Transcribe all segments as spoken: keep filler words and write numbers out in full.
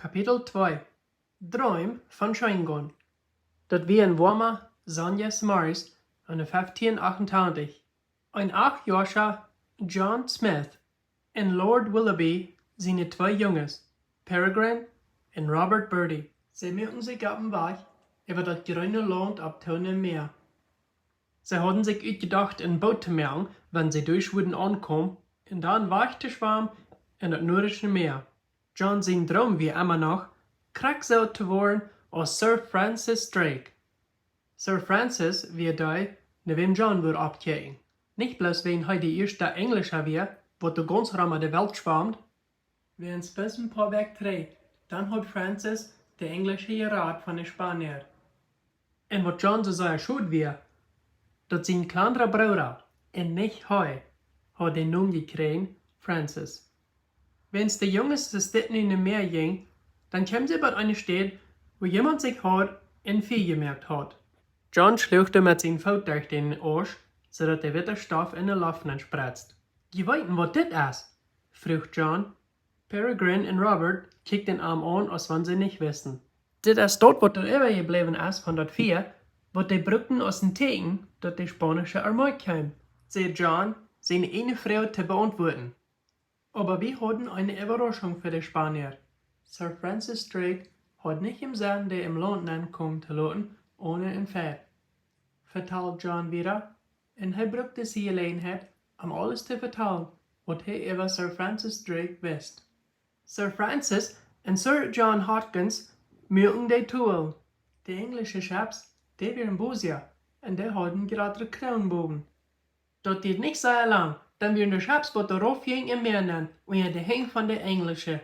Kapitel twee. Droom von Scheengonen. Daut wia een woama, sonnja Morjes aune feftieen acht un twintich. Een achtjoascha John Smith un Lord Willoughby siene twee Junges, Peregrine un Robert Bertie. See muaken sikj opp dän Wajch äwa daut jreene Launt opp Toon em Mäa. See hauden sikj utjedocht, een Boot to moaken, wan see doa wudden aunkomen, un dan wajch to schwamen en daut Nuadische Mäa. John sien Droom wia emma noch, krakjt soo to woaren aus Sir Francis Drake. Sir Francis wia dee, no wäm John wudd oppkjikjen. Nich bloos wäajen hee de ieeschta Enjlischa wia, waut de gaunze Welt schwamd. Wäajen bloos een poa Wäakj trigj, dan haud Francis de Enjlische jerat von de Spanja. Un waut John soo sea schod wia, daut sien kjlandra Brooda, un nich hee, haud dän Nomen jekjräajen Francis. Wäajen de Junges soo steit nu no Mäa jinjen, dan kjeemen see bie eene Städ, wua jemaunt sikj haud een Fia jemoakt haud. John schluach met sien Foot derch dän Asch, soo daut de witte Stoff en de Loft nenn spretst. "Jie weeten, waut dit es?" fruach John. Peregrine un Robert kjikjten am aun, aus wan see nich wisten. "Dit es daut, waut doa äwajebläwen es von daut Fia, waut dee brukten aus een Tieekjen, daut de spaunische Armee kjeem," säd John, siene ieejne Froag to beauntwuaden. "Oba wie hauden eene Äwaraschunk fa de Spanja. Sir Francis Drake haud nich em Senn, dee em Launt nenkomen to loten, one een Feit," vetald John wieda, un hee brukt dise Jeläajenheit, om aules to vetalen, waut hee äwa Sir Francis Drake wist. "Sir Francis un Sir John Hawkins muaken de Toll. De Enjlische Scheps, dee wieren bosja, un dee hauden jratre Kraunen bowen. Daut dieed nich sea lang, dan wieren de Scheps, waut doa rauf jinjen, em Mäa nenn, unja de Henj von de Enjlische.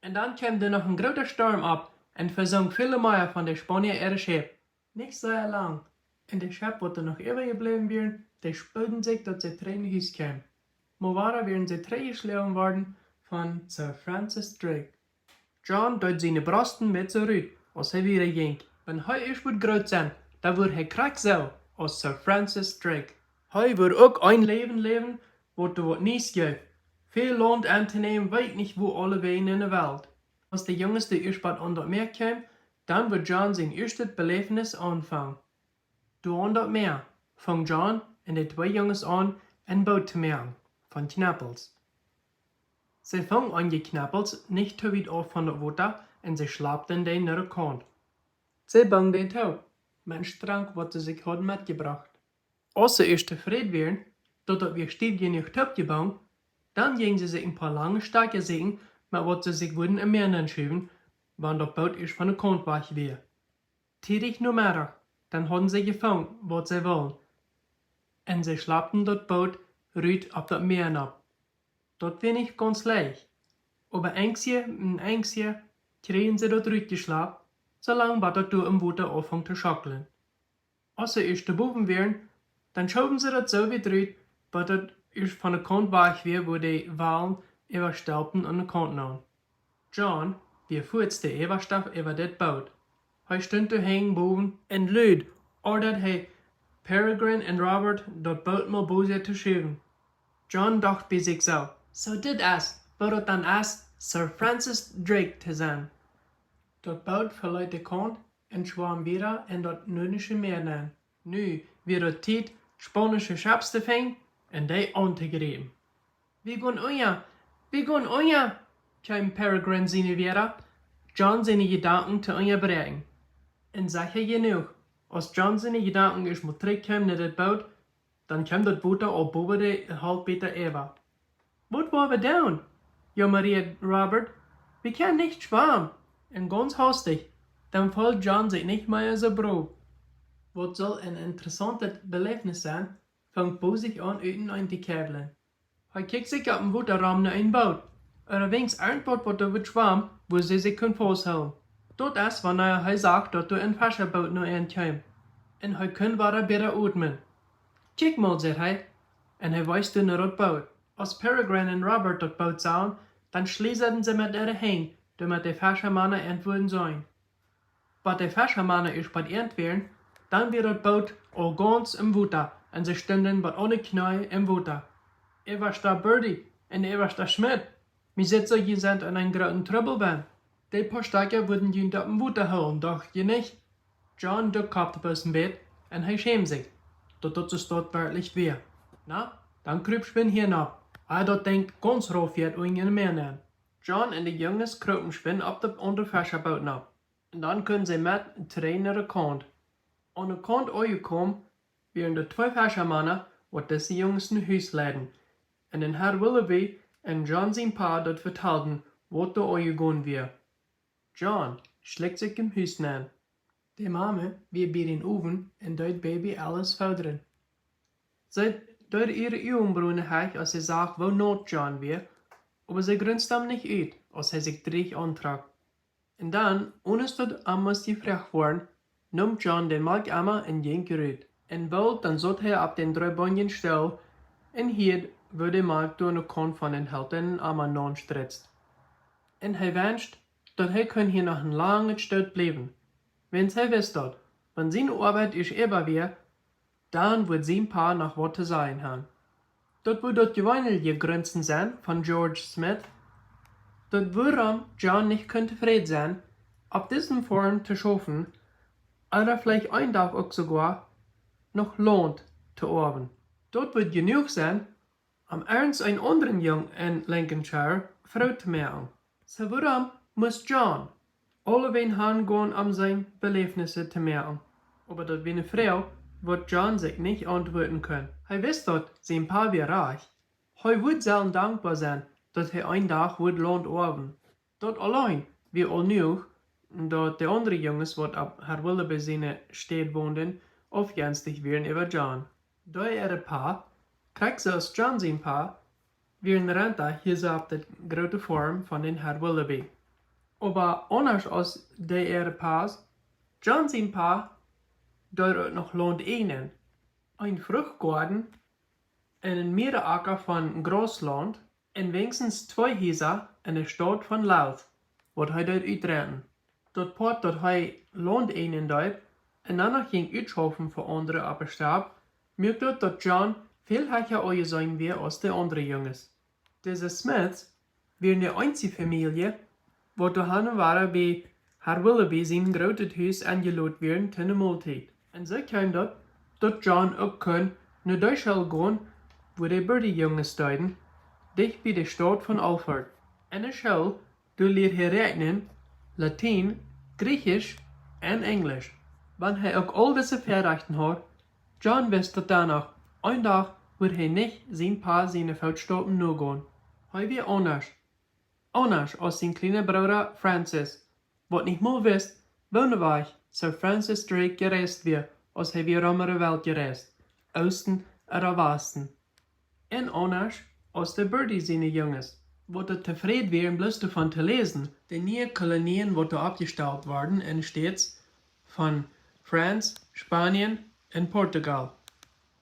Un dan kjeem doa noch een groota Storm opp, un vesunk väle mea von de Spanja äare Schepp. Nich sea lang, un de Schepp, waut doa noch äwajebläwen wieren, dee spooden sikj, daut see trigj no Hus kjeemen. Mau wada wieren see trigjjeschloagen worden von Sir Francis Drake." John deed siene Brost een bät rut, aus hee wieda jinkj. Wan hee ieescht wudd groot sennen, dan wudd hee krakjt soo aus Sir Francis Drake. Hee wudd uk een Läwen läwen, waut doa waut Niees jeef. Väl Launt auntonämen, weet nich wua aulewäajen en de Welt. Aus de Junges doa ieescht bie aun daut Mäa kjeemen, dan wudd John sien ieeschtet Beläwnis aunfangen. Doa aun daut Mäa fungen John un de twee Junges aun, een Boot to moaken von Kjnepels. See fungen eenje Kjnepels nich too wiet auf von daut Wota un see schlapten dee no de Kaunt. See bungen dee too met een Strank, waut see sikj hauden metjebrocht. Aus see ieescht tofräd wieren, daut daut wia stiew jenuach toopjebungen, dan jinjen see sikj een poa lange Stakja sieekjen, met waut see sikj wudden em Mäa nenschuwen, wan daut Boot ieescht von de Kaunt wajch wia. Tiedich Nomeddach, dan hauden see jefungen, waut see wullen. Un see schlapten daut Boot rut opp daut Mäa nopp. Daut wia nich gaunz leicht. Oba eensje un eensje kjrieejen see daut rutjeschlapt, soo lang bat daut doa em Wota aunfunk to schocklen. Aus see ieescht doa bowen wieren, dan schowen see daut soo wiet rut, bat daut ieescht von de Kaunt wajch wia, wua de Walen äwastelpten aun de Kaunt naun. John wia fuats de Äwaschta äwa daut Boot. Hee stunt doa hinjen bowen un lud ordad hee Peregrine un Robert, daut Boot mau bosja to schuwen. John docht bie sikj soo: "Soo dit es, woo daut dan es, Sir Francis Drake to sennen." Daut Boot veleet de Kaunt un schwamd wieda en daut Nuadische Mäa nenn. Nu wia daut Tiet, spaunische Scheps to finjen un dee auntojriepen. "Wie gonen unja, wie gonen unja," kjeemen Peregrine siene Wieed, John siene Jedanken to unjabräakjen. Un secha jenuach, aus John siene Jedanken ieescht mol trigj kjeemen no daut Boot, dan kjeem daut Wota aul bowen de Halft bäta äwa. "Waut woa wie doonen?" jaumad Robert. "Wie kjennen nich schwamen." Un gaunz haustich, dan feeld John sikj nich mea soo brow. Waut sull een interessauntet Beläwnis sennen, funk bosich aun uteneen to kjwälen. Hee kjikjt sikj opp em Wota rom no een Boot, ooda weens irjentwaut, waut doa wudd schwamen, wua see sikj kunnen fausthoolen. Daut es wanea hee sach, daut doa een Feschaboot no an kjeem. Un hee kunn wada bäta odmen. "Kjikj mol," säd hee, un hee wees doa no daut Boot. Aus Peregrine un Robert daut Boot sagen, dan schliesaden see met äare Henj, doamet de Feschamana an wudden seenen. Bat de Feschamana ieescht bie an wieren, dan wia daut Boot aul gaunz em Wota un see stunden bat aun de Kjnees em Wota. "Äwaschta Bertie un Äwaschta Schmidt, mie sitt soo, jie sent en eenen grooten Trubbel benn." De poa Stekja wudden junt oppem Wota hoolen, docht jie nich? John duckt sikj bloos een bät un hee schämd sikj, daut daut soo staut werkjlich wia. Na, dan krup schwind hia nopp. Hee haud daut Dinkj gaunz rauf jehaut un jie mea nenn. John un de Junges krupen schwind opp de aundre Feschaboot nopp. Un dan kunnen see met trigj no de Kaunt. Aun de Kaunt aunjekomen, wieren doa twee Feschamana, waut dise Junges no Hus leiden, un dän Herr Willoughby un John sien Pa daut vetalden, waut doa aunjegonen wia. John schlikjt sikj em Hus nenn. De Mame wia bie dän Owen un deed Baby Alice foodren. See deed äare Uagenbrowen heechen, aus see sach, woo naut John wia, oba see grunsd am nich ut, aus hee sikj drieech auntrock. Un dan, onen daut am must jefroacht woaren, neem John dän Malkjemma un jinkj rut. Un boolt dan saut hee opp dän dreebunjen Stool un hieed, woo de Malkj doa aun de Kaunt von dän helteenen Emma naun stritzt. Un hee wenscht, daut hee kunn hia noch een langet Stoot bliewen. Wiels hee wist daut, wan siene Oabeit ieescht äwa wia, dan wudd sien Pa noch waut to sajen han. Daut wudd daut jeweenelje Grunsen sennen von George Smith, daut wuarom John nich kunn tofräd sennen, opp dise Foarm to schaufen, ooda veleicht een Dach uk soogoa noch Launt to oawen. Daut wudd jenuach sennen, om irjent een aundren Jung en Lincolnshire froo to moaken. Soo wuarom must John aulewäajen hangonen, om siene Beläfnisse to moaken? Oba daut wia eene Froag, waut John sikj nich auntwuaden kunn. Hee wist daut, sien Pa wia rajcht. Hee wudd sellen dankboa sennen, daut hee een Dach wudd Launt oawen. Daut auleen wia aul jenuach, daut de aundre Junges, waut opp Herr Willoughby siene Städ wonden, aufjenstich wieren äwa John. Dee äare Pa, krakjt soo aus John sien Pa, wieren Renta hia soo opp de groote Foarm von dän Herr Willoughby. Oba aundasch aus dee äare Pa's, John sien Pa deed uk noch Launt äjnen, een Fruchtgoaden un een Miereaka von Grauslaunt un weens twee Hiesa en de Staut von Louth, waut hee deed utrenten. Daut Poat, daut hee Launt äjnen deed un dan noch jinkj utschaufen fa aundre opp de Strap, muak daut, daut John väl hecha aunjeseenen wia aus de aundre Junges. Dise Smiths wieren de eensje Famielje, waut doa han un wada bie Herr Willoughby sien grootet Hus enjelot wieren to ne Moltiet. Un soo kjeem daut, daut John uk kunn no dee School gonen, wua de Bertie Junges deeden, dicht bie de Staut von Alford. En de School, doa lieed hee räakjnen, Latien, Griechisch un Enjlisch. Wan hee uk aul dise Väarajchten haud, John wist daut dan noch, een Dach wudd hee nich sien Pa siene Footstaupen nogonen. Hee wia aundasch. Aundasch aus sien kjliena Brooda Francis, waut nich mol wist, woone Wajch Sir Francis Drake jereist wia, aus hee wia rom de Welt jereist, Oosten ooda Wasten. Un aundasch aus de Bertie siene Junges, waut doa tofräd wieren bloos doavon to läsen, de niee Kolonien, waut doa oppjestalt worden en de States von France, Spanien un Portugal.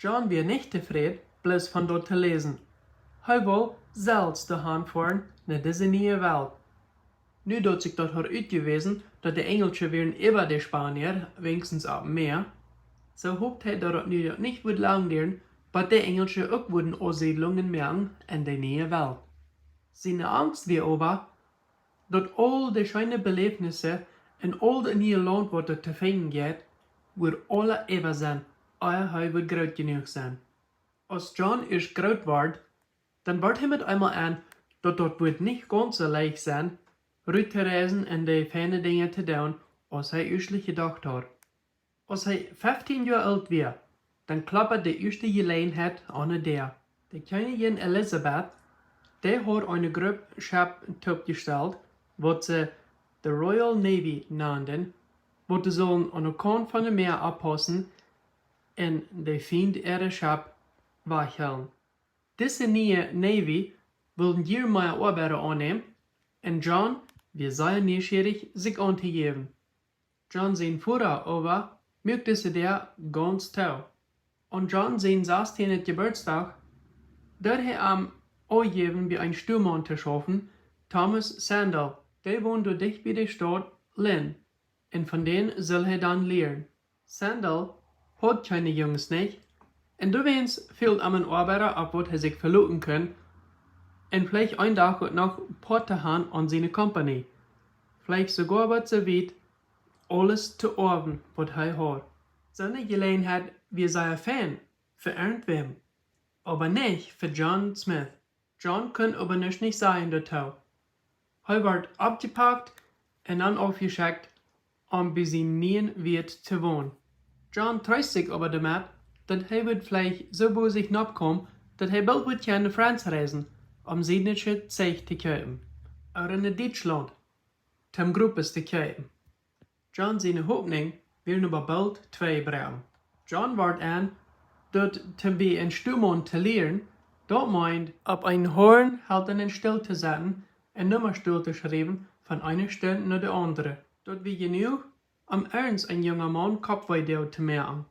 John wia nich tofräd bloos von daut to läsen. Hee wull selfst doahan foaren, no dise niee Welt. Nu daut sikj daut haud utjewäsen, daut de Enjelsche wieren äwa de Spania, weens opp Mäa, soo hopt hee, daut daut nu daut nich wudd lang dieren, bat de Enjelsche uk wudden Aunsiedlungen moaken en de niee Welt. Siene Angst wia oba, daut aul de scheene Beläfnisse un aul daut niee Launt, waut doa to finjen jeit, wudd aula äwa sennen, ea hee wudd groot jenuach sennen. Aus John ieescht groot wort, dan wort hee met eemol en, daut daut wudd nich gaunz soo leicht sennen, rut to reisen un de feine Dinja to doonen, aus hee ieeschtlich jedocht haud. Aus hee feftieen Joa oolt wia, dan kloppad de ieeschte Jeläajenheit aun de Däa. De Kjennijin Elizabeth, dee haud eene Grupp Schepp toopjestalt, waut see de Royal Navy nanden, waut dee sullen aun de Kaunt von de Mäa oppaussen un de Fiend äare Schepp wajchhoolen. Dise niee Navy wullen jieren mea Oabeida aunnämen, un John wia sea nieschierich, sikj auntojäwen. John sien Voda oba muak dise Däa gaunz too. Aun John sien sastieenden Jeburtsdach deed hee am aunjäwen, bie een Stuamaun to schaufen, Thomas Sandal, dee wond doa dicht bie de Staut Lynn, un von dän sull hee dan lieren. Sandal haud kjeene Junges nich, un doawäajen fäld am een Oabeida, opp waut hee sikj veloten kunn, un veleicht een Dach uk noch Poat to han aun siene Kompanie. Veleicht soogoa waut soo wiet, aules to oawen waut hee haud. Soone Jeläajenheit wia sea fein fa irjentwäm, oba nich fa John Smith. John kunn oba nuscht nich sajen doatoo. Hee wort oppjepakt un dan aufjeschekjt, om bie sien nieen Wieet to wonen. John treest sikj oba doamet, daut hee wudd veleicht soo boolt sikj nopp komen, daut hee boolt wudd kjennen no Frans reisen, om siednische Tseich to kjeepen, ooda no Dietschlaunt, toom Gruppes to kjeepen. John siene Hopninj wieren oba boolt twei jebroaken. John wort en, daut toom bie een Stuamaun to lieren, daut meend, opp een Hoorn halten un stell to setten, een Nummastool to schriewen von eene Stund no de aundre. Daut wia jenuach, om irjent een junga Maun Koppwee doot to moaken.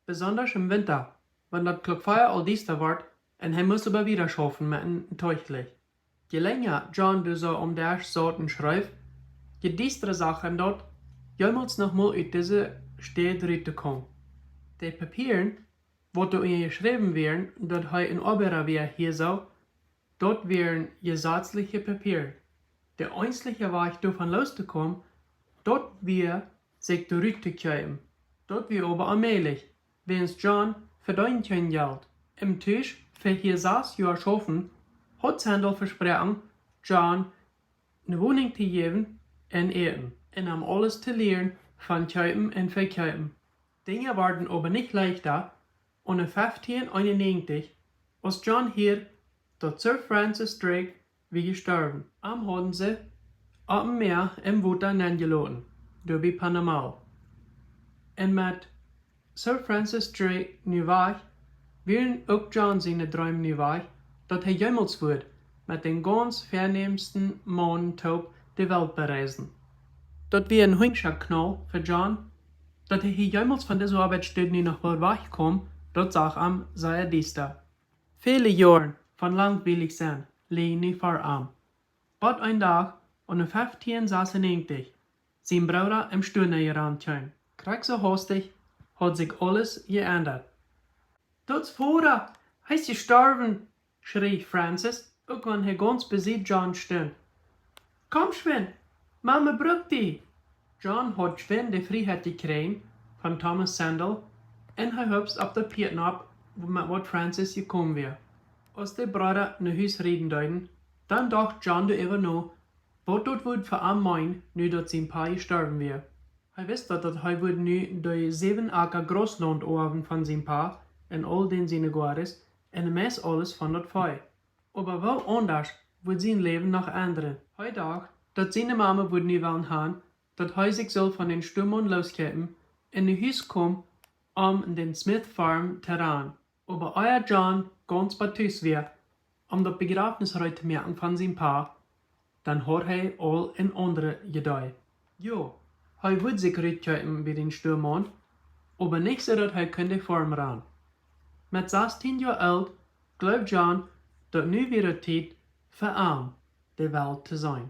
Besondasch em Winta, wan daut Klock vea aul diesta wort un hee must oba wieda schaufen met een Teichlicht. Je lenja John doa soo aum Desch saut un schreef, je diestra sach am daut, jemols noch mol ut dise Städ rut to komen. De Papieren, waut doa unja jeschräwen wieren, daut hee een Oabeida wia hia soo, daut wieren jesazliche Papieren. De eensje Wajch doavon loos to komen, daut wia, sikj doa rut to kjeepen. Daut wia oba onmäajlich, wiels John vedeend kjeen Jelt. Em Tusch fa hia sas Joa schaufen, haud Sandel vesproaken, John ne Woninj to jäwen un Äten, un am aules to lieren von kjeepen un vekjeepen. Dinja worden oba nich leichta, un en feftieen eenunnäajentich, aus John hieed, daut Sir Francis Drake wia jestorwen. Am hauden see opp em Mäa em Wota nenjeloten, doa bie Panama. Un met Sir Francis Drake nu wajch, wieren uk John siene Dreem nu wajch, daut hee jemols wudd met dän gaunz väanämsten Maun toop de Welt bereisen. Daut wia een Hunjscha Knall fa John, daut hee hia jemols von dise Oabeitsstäd nu noch wudd wajchkomen, daut sach am sea diesta. Väle Joaren von langwielich sennen lieejen nu ver am. Bat een Dach, aune feftieen sasunnäajentich, sien Brooda em Stua nenjerant kjeem. Krakjt soo haustich haud sikj aules jeendat. "Daut es Voda, hee es jestorwen!" schrieech Francis, uk wan hee gaunz besied John stunt. "Komm schwind, Mame brukt die!" John haud schwind de Frieheit jekjräajen von Thomas Sandel un hee hupst opp daut Pieet nopp, met waut Francis jekomen wia. Aus de Breeda no Hus rieden deeden, dan docht John doaräwa no, waut daut wudd fa am meenen, nu daut sien Pa jestorwen wia. Hee wist daut, daut hee wudd nu de säwen Aka Grauslaunt oawen von sien Pa un aul dän siene Goades un meist aules von daut Vee. Oba woo aundasch wudd sien Läwen noch endren? Hee docht, daut siene Mame wudd nu wellen han, daut hee sikj sull von dän Stuamaun looskjeepen un no Hus komen, om dän Smith Farm to ranen. Oba ea John gaunz bat Tus wia, om daut Bejrafnis reed to moaken von sien Pa, dan haud hee aul een aundret Idee. Jo, hee wudd sikj rutkjeepen bie dän Stuamaun, oba nich soo daut hee kunn de Farm ranen. Met sastieen Joa oolt jleewd John, daut nu wia de Tiet fa am de Welt to seenen.